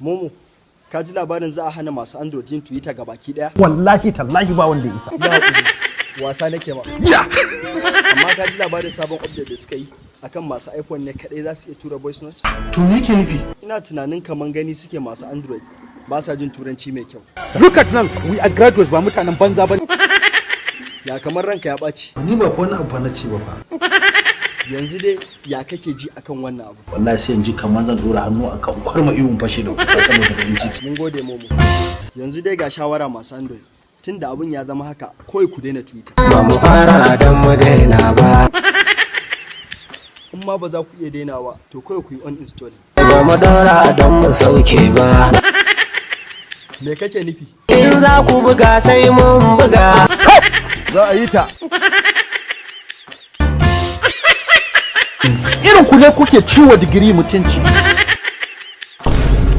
Momo, ka ji labarin za a hana masu Android yin Twitter baki daya? Wallahi tallahi ba wanda ya isa. Ya haƙuri, wasa nake ma. Ya. Amma ka ji labarin sabon update da suka yi akan masu iPhone ne kadai za su iya tura voice note? To me yake nufi? Ina tunanin kaman gani suke masu Android ba sa jin Turanci mai kyau. Look at nan, we are graduates, ba mutanen banza ba. Ya kamar ranka ya ɓaci? Ni ba wani abu na ce ba fa. Yanzu dai ya kake ji akan wannan abu? Wallahi sai in ji kamar zan dora hannu akan kwarma ihun fashe da kuka saboda bakin ciki. Mun gode, Momo. Yanzu dai ga shawara, masu Android. Tunda abun ya zama haka, kawai ku daina Twitter. Ba mu fara don mu daina ba. In ma ba za ku iya dainawa, to kawai ku yi uninstalling. Ba mu dora don mu sauke ba. Me kake nufi? In za ku buga, sai mun buga. Za a yi ta. Irin ku ne kuke ciwo digiri mutunci.